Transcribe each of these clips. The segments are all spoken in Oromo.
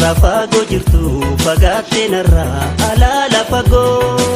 Narraa fagoo jirtu fagaattee narraa alaala fagoo.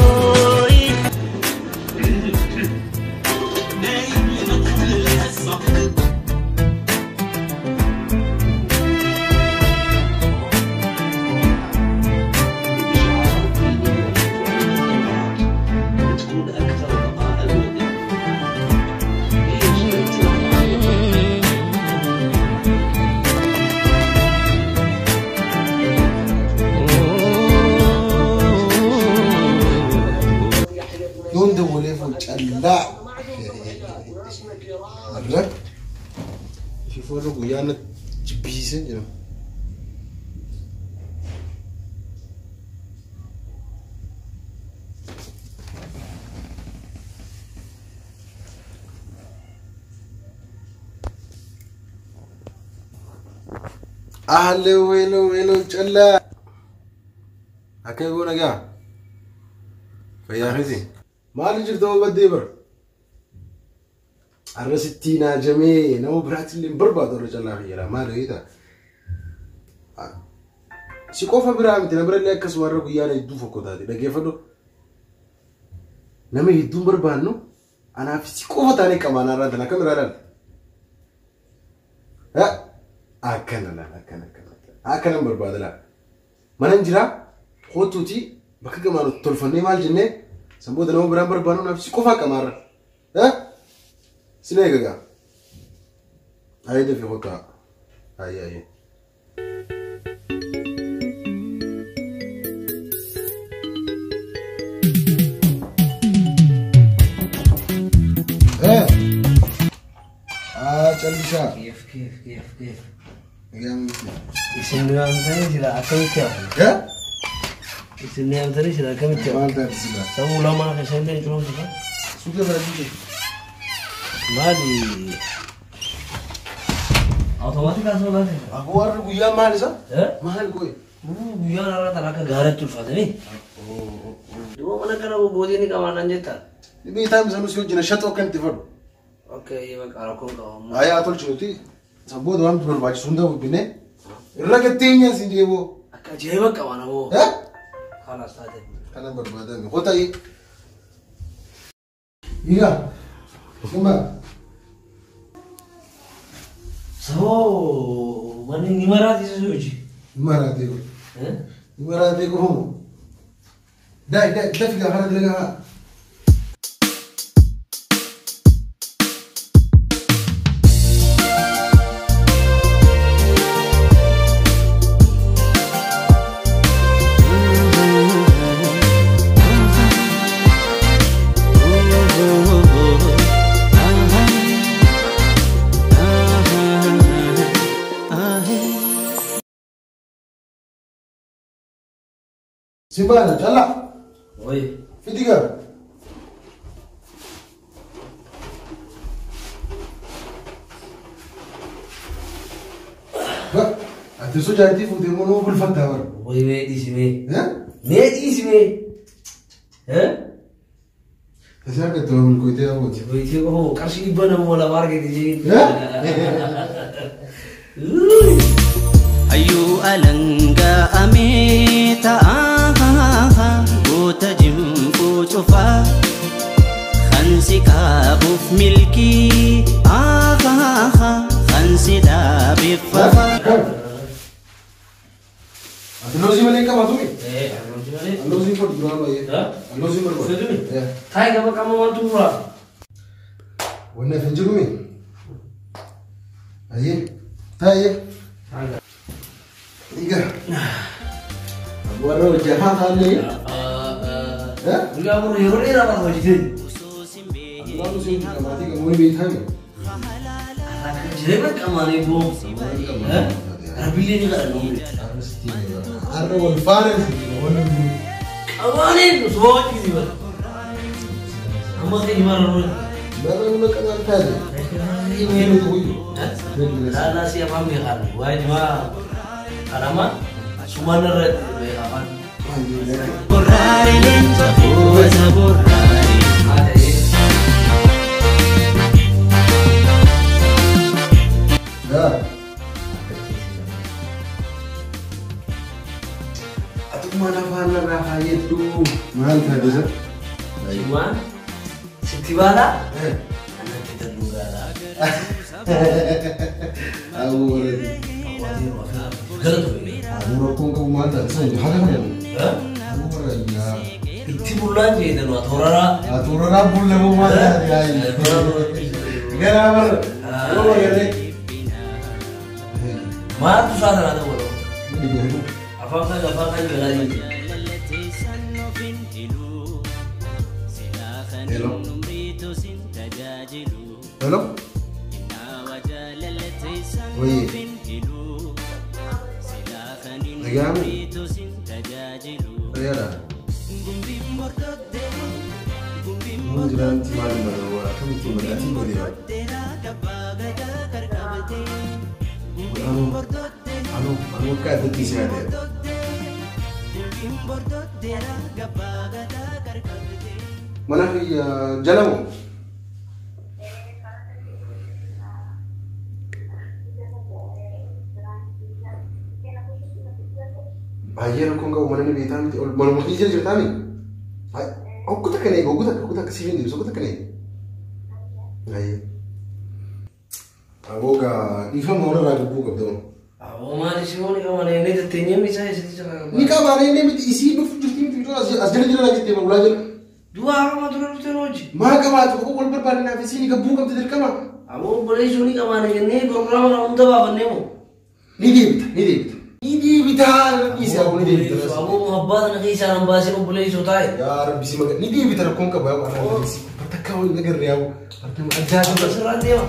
Callaa irra ifi guyyaa na jibbisiisan jira. Ahlee weeloo weeloo callaa akkami goona gaa fayyaa keeti. Maali jirtu baddee bara? Arra sitti naajamee nama biraatti illee barbaadu irra callaa fayyada. Maali beektaa? Si qofa biraa miti nama birallee akkasuma irra guyyaan hedduu fokkotaati. Dhaggeeffadhu. Nama hedduun barbaannu anaaf si qofa taanee qabaanaa irraa tan akkam irraa ilaalta? Akkana laala akkana akkana akkanan barbaada laala. Mana hin jiraa kootuuti bakka gamaan tolfannee maal jennee Samboota nama biraan barbaannu naaf si qofaa qamaarra. Sina eegagaa. Ayi dafii kottaa. Ayi ayi. Callisaa. Keef keef keef keef. Egaa Isin yaamtanii jira akkamitti hafu? Isin yaamtanii jira akkamitti hafu? Maal taate silaa? Sabuu lamaa keessan illee cuunfisa. Suuta bira jiru. Maali? Automaatik asoo laate. Aboo warri guyyaa maal isa? Maal goe? Guyyaan har'a tan akka gaariitti ulfaatanii. Duuba mana kana gootii ni qabaannaan jetta. Dhibee taa'im sanuu si wajjin shaxoo akka itti fadhu. Okay, bakka rakkoon qabamu. Ayaa tolchinuti. Samboota waan barbaachisu hunda binnee irra gatteenya siin jeeboo. Akka ajaa'iba qaban aboo. Kanas taate. Kanan barbaadame. Kota'ee. Egaa. Simba. Saboo manni ni maraatee hojii. Ni maraatee kun. Ni maraatee qofamu. Dai dai dafi gaa kana dalagaa haa. Simba, chala. Oi. Fitiga. Ba, ati so jaartii fuutee moo nama bulfattaa bara? Oi mee dhiisi mee. Mee dhiisi mee. Tasii argatte waa milkooyitee hawwati. Milkooyitee qofa qarshii dhibba nama lama argate jee. Hayyuu alangaa amee ta'a goota jimboo cufaa kansi qaabuuf milkii kansi dhaabeef fafaa. Ati loosii malee hin qabaatu mi? Loosii malee. Loosii fudhu duraan baay'ee. Loosii barbaadu. Fudhu mi? Taayi gaba qaama maaltu furaa? Wanni hafe hin jiru mi? Ayyee taa'ee. Egaa. Warra hojjetaa taallee. Guyyaa kun yeroo dheeraa bara hojjetee. Adumaan nuti qabaatii gamoo beekaa mi? Jireenya qamaanii boo. Rabbiilee ni kadhannu. Har'a wal faana Qabaaniin osoo hojii bara. Amma keenya mara nuyi. Bara nuna qabaan taate. Laalaa si afaan beekan. Waa'ee jimaa kanama sumaan irra beekan. Borraare leenca gosa borraare. Yaa. Jimaan sitti baalaa anatti dalluudhaadha. Aboo bareedu. Galatu. Aboo rakkoon qabu maal taate sana haala kana. Aboo bareedu. Itti bullaan jedhan waa tooraraa. Tooraraa bulle moo maal taate? Garaa bara. Aboo bareedu. Maaltu isaa sanaa ta'u waloo? Afaan kan jalaa jirti. Hello. Hello. Oye. Dhaga'ame. Fayyaadha. Mun jiraanti maal barbaada? Akkamitti badhaatii godhe? Anu anu akka addatti si yaade. Mana kiyya jala moo? Baay'ee rakkoon qabu mana ni beektaa miti ol manuma kiyya jala jirtaa miti? Ogguu takka na eegi ogguu takka ogguu takka siif hin deebisu ogguu takka na eegi. Baay'ee. Aboo gaa dhiifama warra gubbuu qabda moo? Aboo maal isii hooni qaban inni tatteenyee misaa isitti jala. Ni qabaane inni miti isii dhufu jirti miti as jala jala jettee ulaa jala. Du'a harma dura dhuftee hojii. Maa qabaatu qofa wal barbaadinaaf isii ni gabbuu qabdi dirqama. Aboo obboleessuu ni qabaane jennee proogiraama kana hunda baafannee moo? Ni deebita ni deebita. Ni deebita dhiisi aboo ni deebita. Aboo muhabbaa sana keessaa nan baasin obboleessuu taa'e. Yaa rabbi si maga ni deebita rakkoon qaba yaa afaan dhiisi. Bakka wal nagarre yaa bartuma addaa qaba. Asirraan deema.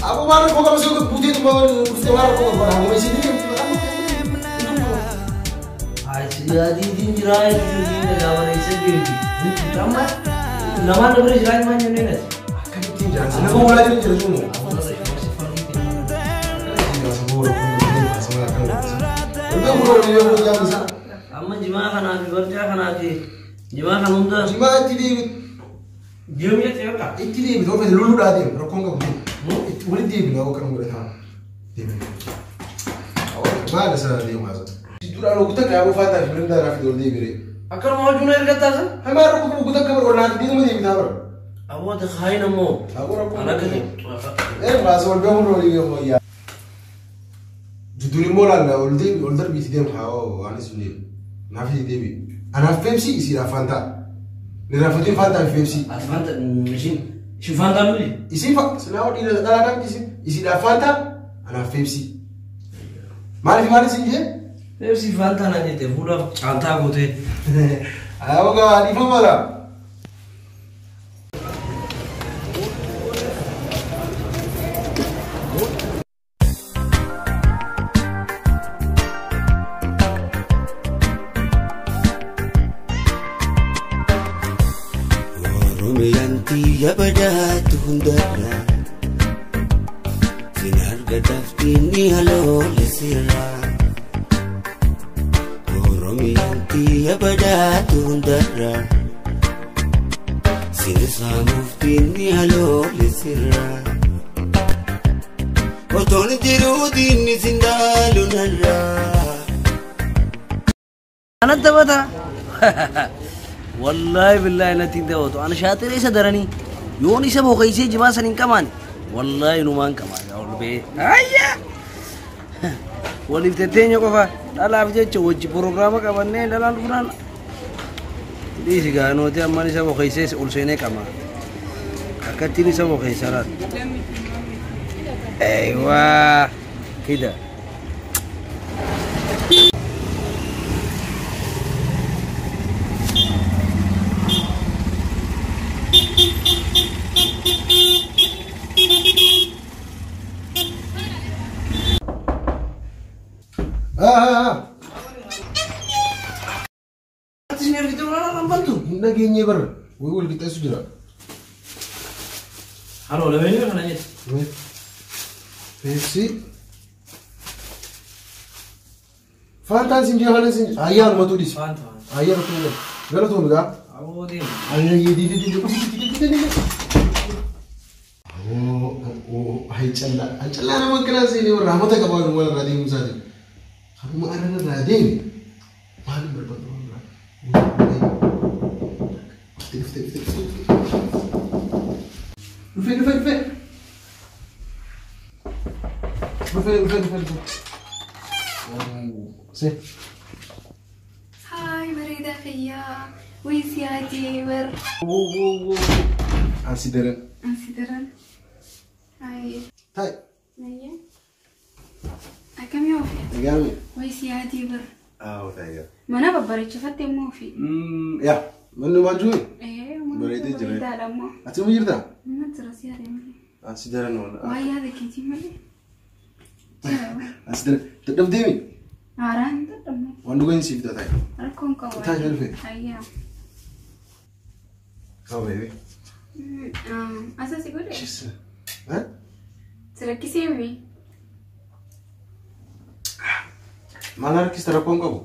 Aboo maal rakkoo qaba si buutee dhuma dhuftee maal rakkoo qaba aboo isii ni deebita. Asiyaadiitiin jiraa jechuun gaafa deemti. Amma namaan na bira jiraa himaa jenneen as. Akkamittiin jaansa nama walaa jiran jira jiru moo? Amma jimaa kanaa fi barjaa kanaa fi jimaa kan hunda. Jimaa itti deebi. Jimaa itti bakka. Itti deebi ta'uu fedhe lolluudhaa deemu rakkoon qabu deemu. Walitti deebi naa kan godhataa deemu. Maal isa deemu haasa. Duraan oguta kaaboo faataa fi birindaa irraa fidee ol deebire. Akkanuma hojii na ergataa san? Hamaa rakkoo qabu oguta akka bara ol naaf deemu deebitaa bara. Aboo ati haayin ammoo. Aboo rakkoo. An akka Baasa ol beeku ol deemu yaa. Jidduun immoo laalla ol deebi ol darbiiti deemu haa anis hin deemu. Naaf deebi. Anaaf feebsii isiidhaaf faantaa. Ni raafatiin faantaa fi feebsii. Ati faanta ishiin ishiin faantaa miti? Isiin fa silaa dhiira dhalaa qabdi isiin isiidhaaf faantaa anaaf feebsii. Maaliif maaliif siin jee? Feebsii faantaa naan jette fuulaaf caantaa gootee. Aboo gaa dhiifama laa. Oromiyaanti yabadaatu hundarra sin argataafti ni haloole sirra. Oromiyaanti yabadaatu hundarra sin saamuufti ni haloole sirra. Otoon jiruutiin ni sindaalu narra. Ana taphata. Wallahi billahi natti hin taphatu. Ana shaaxiree isa daranii yoon isa boqeessee jimaa san hin qamaane wallahi numaan qamaane ol bee. Ayyaa! Waliif tetteenya qofa dhalaaf jecha wajji proogiraama qabannee dhalaan dhufnaan dhiisi gaanooti ammaan isa boqeessee ol seenee qama. Akkattiin isa boqeessa laata. Eewwaa kida. Hin dhageenye bara wayii wal qixxeessu jira. Haloo lameenii kana jetti. Feebsii. Faantaan siin jira haala siin jira. Ayyaa armatu dhiisi. Faantaa. Ayyaa armatu dhiisi. Galatoon gaa. Aboo deemu. Ayyaa di di di di di di. Aboo ay callaa ay callaa nama akkanaa seenee warra hamata qabaa wal irraa deemuu isaati. Kanuma arra irraa deemi. Maaliif barbaadu waan biraa? Dhufte dhufte dhufte dhufte. Dhufe dhufe dhufe. Dhufe dhufe dhufe dhufe. See. Haay bareedaa fayyaa. Wayii yaadee bar. Woo woo woo. Ansi daran. Ansi daran. Haay. Taa'e. Nayye. Akkamii ofi? Egaame. Wayii yaadee bar. Aawo taa'e. Mana babbareechifatte immoo ofi. Yaa manni waan jiru. Ee Bareedee jira. Bareedaadha immoo. Ati ma jirtaa? Mana jira si yaadee malee. Ansi daran oola. Waa yaada keetii malee. Ansi daran. Dadhabdee mi? Haaraan hin dadhabne. Waan dhugan siif taa'e. Rakkoon qabu. Taa'e dhufe. Ayyaa. How baby? Asa si godhe? She's. Huh? Si rakkisee mi? Maal harkista rakkoon qabu?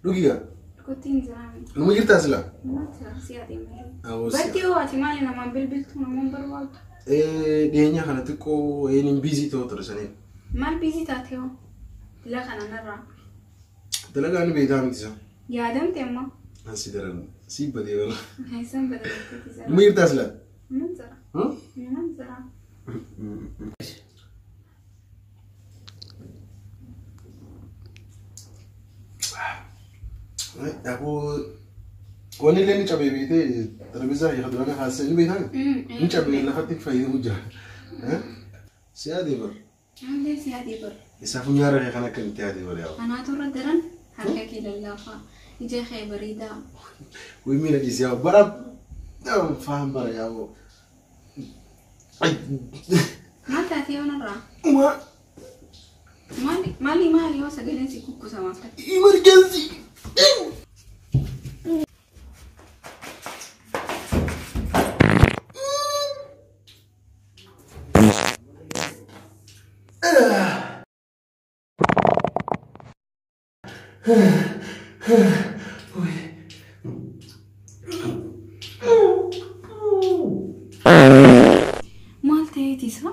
Dhugi gaa. Dhugootiin jiraame. Numa jirtaa silaa? Nama jira si yaadee malee. Awwa si Bakki hoo ati maali namaan bilbiltuu namaan barbaaddu? Dhiyeenya kana xiqqoo eenyuun biizii ta'uu ture saniif. Maal biizii taate hoo? Dila kana narraa. Dalagaa ni beektaa miti isa. Yaadamte immoo. Ansi daran si badee bara. Eessan badee jira. Numa jirtaa silaa? Nama jira. Nama jira. Aboo wanni illee ni cabee beektee xarbeezaa fi duraan haasa'e ni beektaa? Ni cabee lafatti fayyadamu jira. Si yaadee bara. Namni si yaadee bara. Isaa funyaara kee kan akkamitti yaadee bara yaa'u. Anaatu irra daran harka kee lallaafaa ija kee bareedaa. Wayii miira dhiisee yaa'u bara faan bara yaa'u. Maal taatee yoo narraa? Uma Maali maali maali yoo sagaleen si kukkusamaa akkatti? emergency. Maal ta'eeti isa?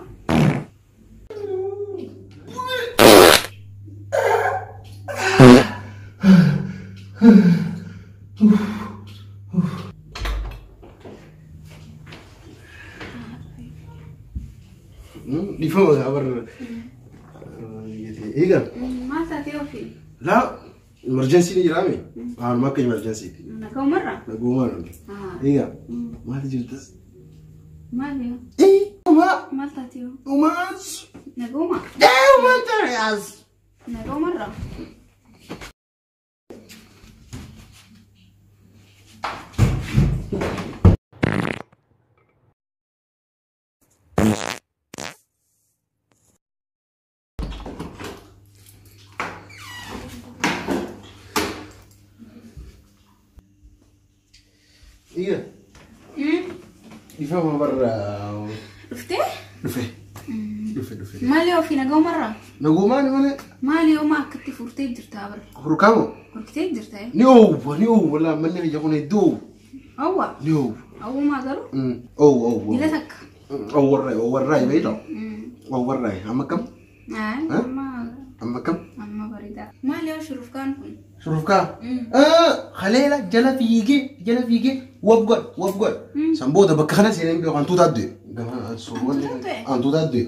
Dhiifama gaa bara. Eegaa. Maal taatee ofii? Laa emergency ni jiraame. Waanuma akka emergency. Nagaumarraa? Nagaumaa nuti. Eegaa. Maal jirtas? Maal yoo? Uma Maal taatee yoo? umaas. Nagauma? Uma tareas. Nagaumarraa? Eegaa. Dhiifama bara. Dhuftee? Dhufe. Dhufe dhufe. Maal yoo ofii nagaumarraa? Nagaumaan malee. Maal yoo maa akkatti furtee jirtaa bara? Hurkaamoo. Horkitee jirtaa? Ni oowwa ni oowwa laa manni biyya kun hedduu oowwa. Awwa. Ni oowwa. Awwumaa garuu? Oowwa oowwa. Dila takka. Oowwarraa oowwarraa beektaa? Oowwarraa amma kam? Amma Amma kam? amma bareedaa. Maal yoo shurufkaan kun? Shurufkaa? Haleela jala fiigee waf godhe waf godhe. San booda bakka kana seenee beeku hantuutaa du'e. Hantuutaa du'e.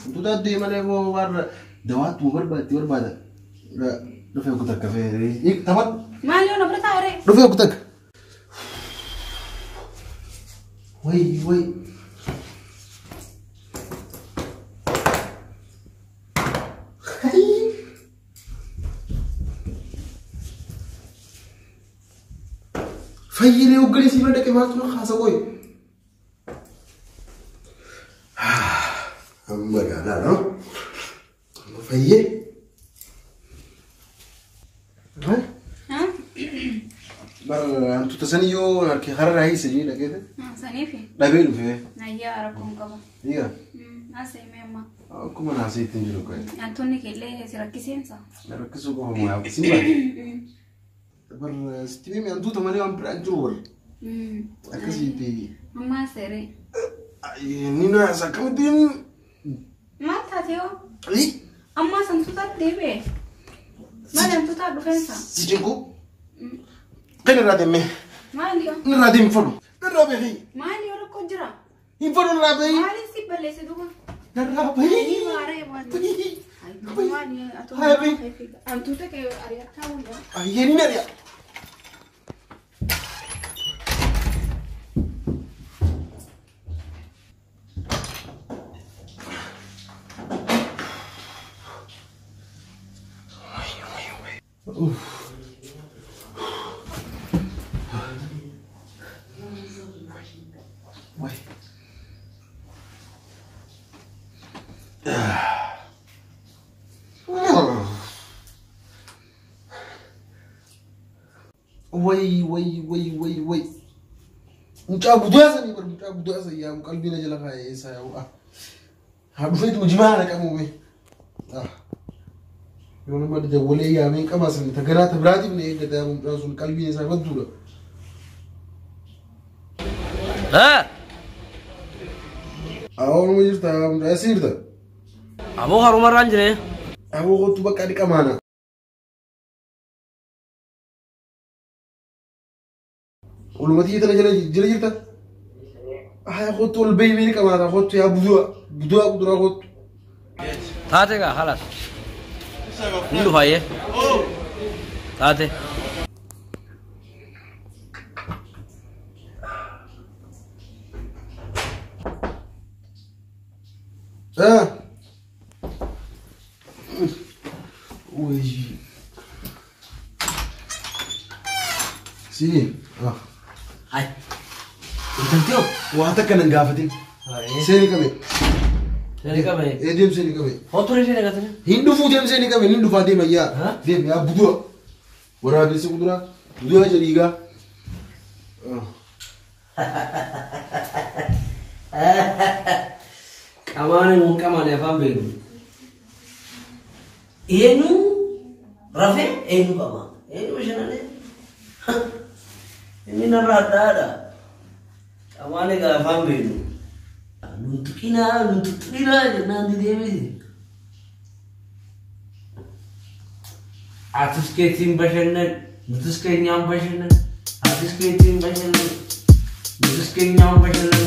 Hantuutaa du'e malee boo warra dawaatu barbaadde barbaada. Dhufee kutakka fee. Taphadhu. Maal yoo na bira taa'e? Dhufee kutakka. Wayi wayi. Fayyinee hoogganee si bira dhaqee maaltu na kaasa qoyi? Amma gaadhaa no? Amma fayyee? Bara hantuuta sanii yoo harkee hararraa hiise jee dhaqeete? Saniifi? Dhabee dhufee. Ayyaa rakkoon qaba. Eegaa. Asii mee amma. Akkuma naasii ittiin jiru qoyi. Hantuunni keellee si rakkiseensa? Na rakkisuu qofa moo yaa si baay'ee. Bara sitti himi hantuuta malee waan biraan jiru warra. Akkasitti. Ammaa seeree. Ni naasa akkamittiin. Maal taate yoo? Ammaa hantuutaa deebi'e. Maal hantuutaa dhufeensa? Si cinqu. Kan irraa deemee. Maal yoo? Inni irraa deemi fudhu. Narraa bahi. Maali yoo rakkoo jira? Hin fedhu narraa bahi. Maali si balleesse duuba? Narraa bahi. Ni baaree waan. Bahi. Maali atoo Haa, bahi. Hantuuta kee ari'ataa wayyaa. Ayyee ni ari'a. Wai. Wai wai wai wai wai. Mucaa guddaa sanii bar mucaa guddaa sanii yaa qalbii na jala kaa'ee eessaa yaa haa dhufeetu jimaa na qabu mee. Yoo nama dawwalee yaamee qabaa sanii taganaa tabiraatiif na eeggata yaa mucaan sun qalbiin isaa badduudha. Haa? Awwaanuma jirta mucaa eessa jirta? Aboo harumarraan jiree. Aboo kottu bakka dhiqamaana. Olumatii tana jala jira jirta? Haa kottu ol bahii mee dhiqamaana kottu yaa budu'a budu'a kuduraa kottu. Taate gaa halas. Ni dhufaayee. Taate. Ah. Wai. Si. Ah. Hai. Intalti hoo? Waa takka nan gaafatin. Seeni qabe. Seeni qabe. Ee deem seeni qabe. Hotu ni seeni qabe. Hin dhufuu deem seeni qabe hin dhufaa deem ayyaa. Deem yaa budu'a. Waraabessi kuduraa budu'a jedhiigaa. Qamaani mun qamaani afaan beeku. Eenyu rafee eenyu qama? Eenyu bashannanee? Inni narra hadhaadha. Qamaani egaa afaan beeku. Nun tuqinaa nun tuttuqinaa jennaan didee miti. Atis keetiin bashannan nutis keenyaan bashannan atis keetiin bashannan nutis keenyaan bashannan.